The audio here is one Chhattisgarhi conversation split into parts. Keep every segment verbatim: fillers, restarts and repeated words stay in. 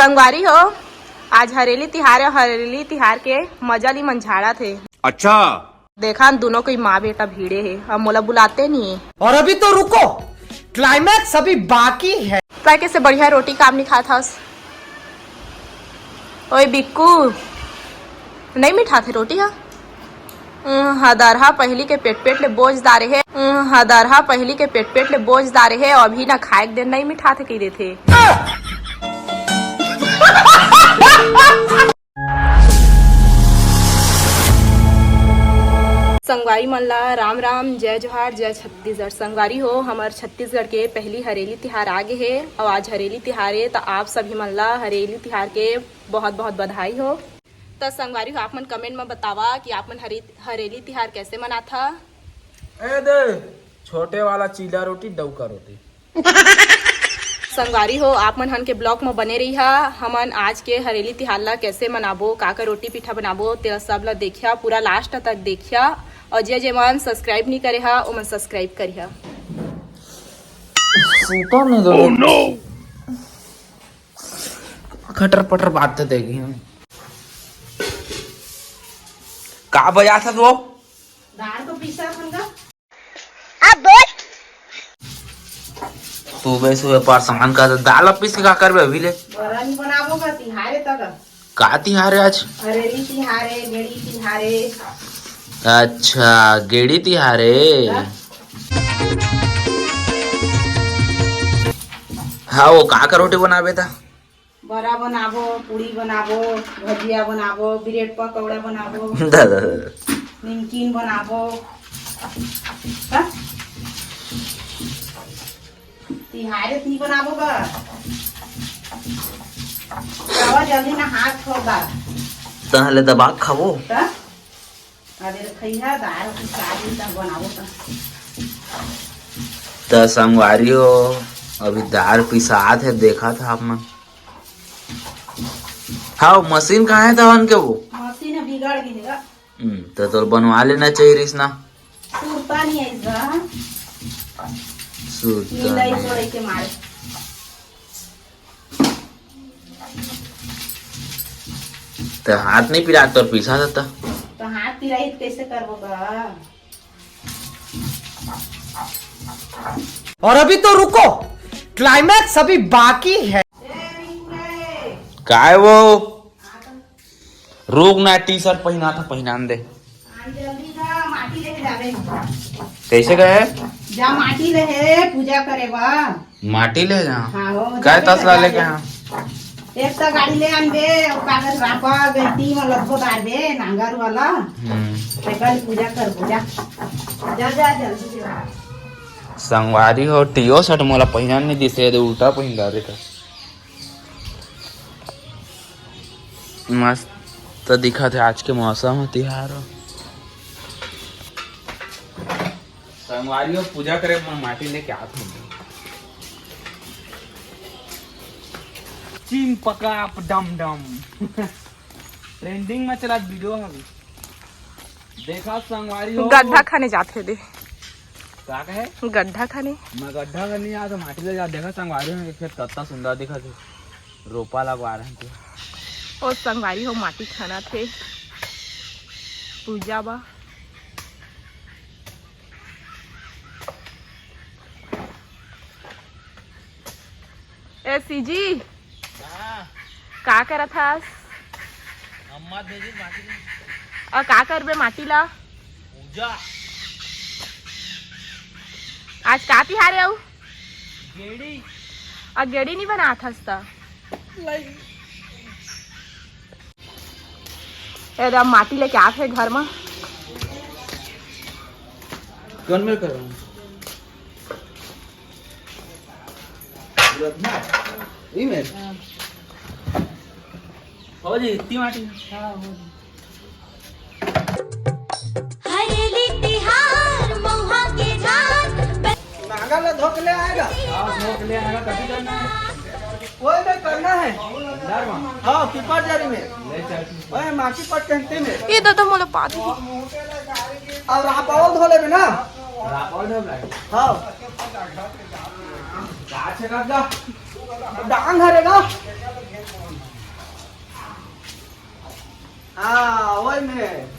संगवारी हो, आज हरेली तिहार हे, हरेली तिहार के मजा ली मन झाड़त हे। अच्छा। देखा न, दुनों कोई माँ बेटा भीड़े हे, अब मोला बुलाते नहीं हे। और अभी तो रुको, क्लाइमैक्स अभी बाकी है। तैं कैसे बढ़िया रोटी काम नहीं खात हस? ओए बिक्कू, नहीं मिठाथे रोटी हा? उम, हदरहा पहिली के पेट पेट ले बोझ डारे हे। उम, हदरहा पहिली के पेट पेट ले बोझ डारे हे, अभी ना खाए के दे, नहीं मिठाथे कही देथे। संगवारी मन ला राम राम, जय जोहार, जय छत्तीसगढ़। संगवारी हो, हमर छत्तीसगढ़ के पहली हरेली तिहार आ गे हे, अउ आज हरेली तिहार हे, त आप सभी मन ला हरेली तिहार के बहुत बहुत बधाई हो। त संगवारी हो, आप मन कमेंट में बतावा कि आप मन हरे-, हरेली तिहार कैसे मनाथा? ए दे, छोटे वाला चीला रोटी, डौका रोटी। संगवारी हो, आप मन हन के ब्लॉग म बने रहिहा। हमन आज के हरेली तिहार ला कैसे मनाबो, का का रोटी पीठा बनाबो, ते सब ला देखिया, पूरा लास्ट तक देखिया। और जे जे मन सब्सक्राइब नहीं करे हा, ओमन सब्सक्राइब करिहा। सूता नहीं दो। Oh no! खटर पटर बात तो देगी हम। का बजा था वो? दाल तो पीसा था ना। अब बोल। सुबह सुबह परेशान कर दे। दाल अब पीस के का करबे अभी ले? बरन बनाबो का तिहारे तक। का तिहार हे आज? हरेली तिहारे, गेड़ी तिहारे। अच्छा, गेड़ी तिहारे। हाँ। हाँ, वो का का रोटी बनाबे त? बरा बनाबो, पूड़ी बनाबो, भजिया बनाबो, ब्रेड पकौड़ा बनाबो, दादा, दादा। निमकीन बनाबो। हाँ? तिहारे ती बनाबो गा। रवा जल्दी ना हाथ धो गा। तहले दबा के खाबो। त अबे खइहा दार की शादी त बनाबो त। त संगवारी हो, अभी दार पिसात हे, देखा था आप मन। हाँ, मशीन कहाँ हे तवन के वो? मशीन बिगड़ गे हे गा। हम्म, त तोर बनवा लेना चाहिए रिस ना। सुरता नहीं आइस गा। सुरता मिलाई नहीं। तोड़े के मारे। त हाथ नहीं पिरात तोर पीसा था त। त हाथ पिराई त कैसे करबो गा? और अभी तो रुको, क्लाइमैक्स अभी बाकी है। काय वो? रुक ना, टी शर्ट पहिना था, पहिनान दे। हाँ, जल्दी जा, माटी लेके जाबे। कैसे गए? जा माटी ले हे, पूजा करे बा। माटी ले जा। हाँ, हो, काय जल्दी तसला जा, लेके जा। हाँ। एक तो गाड़ी ले आनबे, और कागज रापा, गैती में लद्दो डारबे, नांगर वाला। हम्म। ते कल पूजा कर, पूजा। जा, जा, जल्दी जा। संगवारी हो, टीओ शर्ट मोला पहिना नहीं दिसे, दे उल्टा पहिन डारे का। मस्त दिखत हे आज के मौसम ह, तिहार ह। संगवारी हो, पूजा करे बर माटी लेके आत हूँ। चीन पकाप डम डम। ट्रेंडिंग में चला वीडियो ह अभी। देखा संगवारी हो। गड्ढा खाने जात हे दे। का कहे? गड्ढा खाने। मैं गड्ढा खाने नहीं जात, माटी ले जात। देखा संगवारी हो, खेत कत्ता सुंदर दिखत हे। रोपा लगवा रहे हैं। ओ संगवारी हो, माटी खनत हे। पूजा बा। ए सीजी, हाँ। का करत हस? अम्मा दे दी माटी। अउ का करबे माटी ला? पूजा। आज का तिहार हे अउ? गेड़ी। अउ गेड़ी नहीं बनात हस त? ए, अब माटी लेके आत हे घर म। कौन में कर रहा हूँ? ई में? हाँ। हो जी, इतनी माटी। हाँ, हो जी। हरेली तिहार मउहा के झार। नांगर ला धो के ले आएगा। हाँ, धो के ले आएगा, तभी करना है। ओए में करना है। अंदर में। हाँ, पीपर जरी में। ले चल। ओए, माटी पट कहते में। ये दादा मोला पा दे। अब रापावल धो लेबे ना। रापावल धो ले। हाँ। का छे कर जा। डांग हरेगा। हाँ, वही में।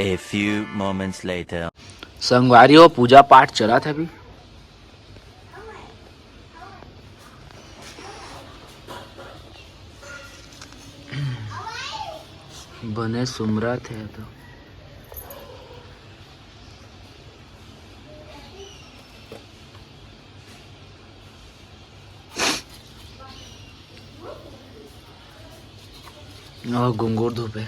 A few moments later. संगवारी हो, पूजा पाठ चलत हे अभी। बने सुमरत हे तो। ओह, गुंगुर धूप हे।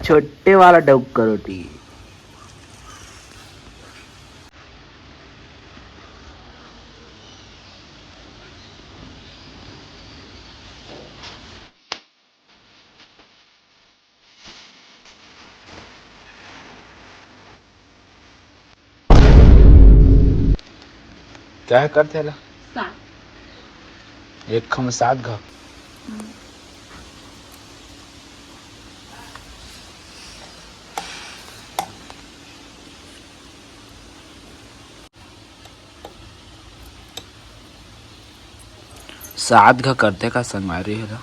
छोटे वाला डौका रोटी। क्या करथे एला? सात। एक खम सात घा। हम्म। सात घा करथे का संगवारी हो ला?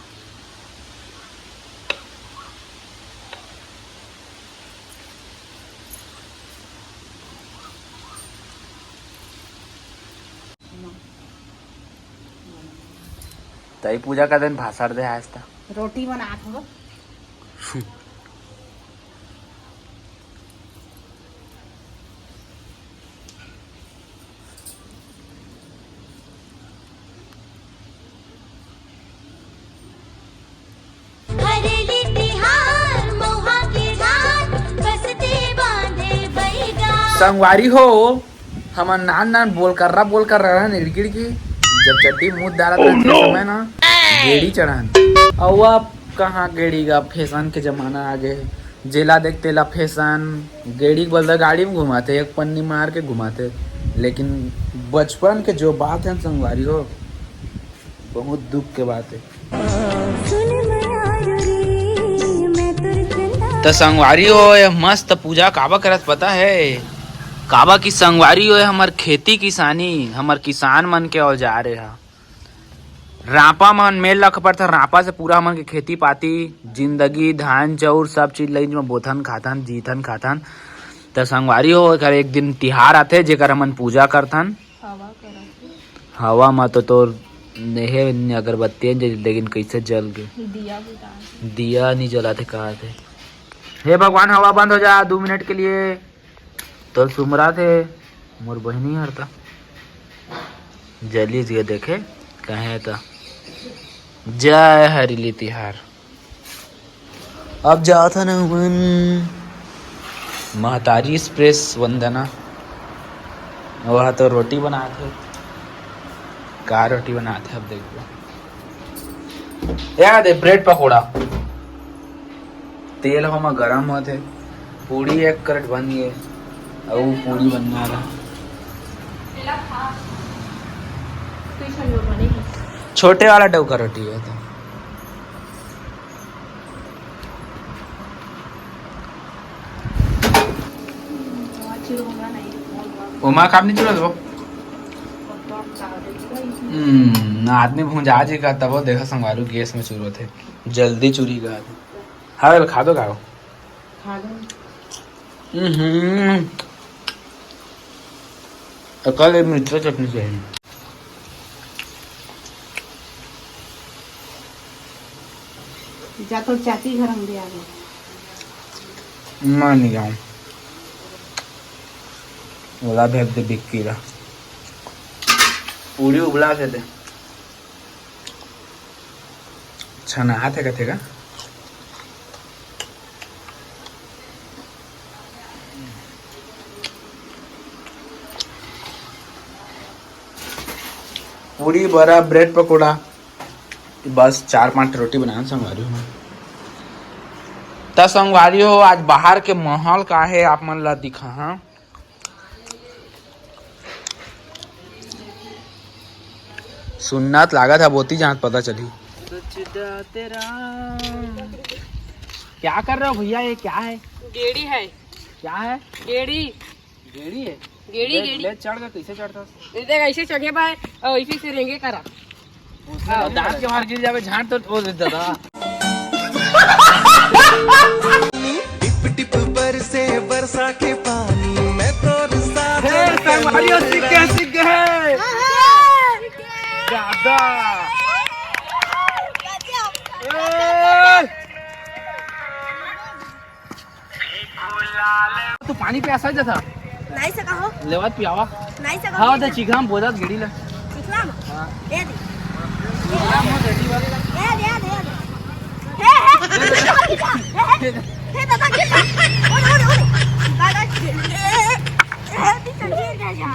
तई पूजा का दिन भाषण दे आज त। रोटी बनात हूँ। हरेली तिहार मउहा के धार, बसते बांधे बैगा। संगवारी हो, हमन नान नान बोल कर्रा बोल कर्रा रहन इड़की इड़की, जब चड्डी मूत डालत रहन ते समय ना गेड़ी चढ़न। अउ अब कहाँ गेड़ी गा, फैशन के जमाना आ गे हे। जेला देख तेला फैशन, गेड़ी के बदला गाड़ी में घुमाथे, एक पन्नी मार के घुमाथे। लेकिन बचपन के जो बात हे संगवारी हो, बहुत दुख के बात हे। त संगवारी हो, ये मस्त पूजा काबा करत पता हे? काबा की संगवारी हो, हमर खेती किसानी, हमर किसान मन के औजार हे। रापा मन मेल रख पड़थे, रापा से पूरा हमन के खेती पाती, जिंदगी, धान चाउर, सब चीज लइन म बोथन, खाथन, जीथन, खाथन। त संगवारी हो, एकर एक दिन तिहार आथे, जेकर हमन पूजा करथन। हवा करत हे। हवा म तो तोर नेहे अगरबत्ती जली, लेकिन कैसे जल गे? दिया बुता। दिया नहीं जलाथे, कहा थे, "हे भगवान, हवा बंद हो जा दो मिनट के लिए।" तो सुमरा थे मोर बहिनी हर त जली दिया देखे, कहे त जय हरेली तिहार। अब जात हन हमन महतारी एक्सप्रेस वंदना। वह तो रोटी बनात हे। का रोटी बनात हे अब देखबो। या दे ब्रेड पकोड़ा। तेल हमा गरम होत हे। पूड़ी एक करट बन गे। अउ पूड़ी बनने वाला। छोटे वाला डौका रोटी हे तो। ओमा काम नहीं चलत वो। हम्म, आदमी भुंजा जी का तब देखा संगवारी गैस में चुरत हे, जल्दी चुरी का। हाँ, खा दो, खाओ। खा दो। हम्म। अकल एक मीठा चटनी चाहिए। जा तो चाची घर हम भी आ गए। मैं नहीं जाऊँ। ओला भेज दे बिक्की ला। पूरी उबला के दे। छनात हे कथे का? पूरी बरा ब्रेड पकोड़ा, बस चार पांच रोटी बनान संगवारी हो। त संगवारी हो, आज बाहर के माहौल का हे आप मन ला दिखा, हाँ। सुन्नत लागत हे, बोती जात पता चली। क्या कर रहे हो भैया, ये क्या है? गेड़ी है। क्या है? गेड़ी। गेड़ी है? गेड़ी, ले, गेड़ी। ले चढ़ के कैसे चढ़ता? ये देख, ऐसे चढ़े भाई, और इसी से रेंगे करा। उसमें दांत के बाहर गिर जावे, झांट तो वो दे दादा। टिप टिप बरसे वर्षा के पानी, मैं तो साथ हे, संगवारी हो, सीख गए, सीख गए। दादा। ए! तू पानी प्यासा ही था। नहीं सका हो। लेवात पियावा। नहीं सका हाँ, हो। दे चिखलाम बोलत गेड़ी ला। चिखलाम? हाँ। दे दे। चिखलाम हो, रेडी वाले ला। दे, दे, दे, दे। हे, हे। हे, दादा, गिर जा। ओए, ओए, ओए। दादा, गिर। हे, हे, गिर जा।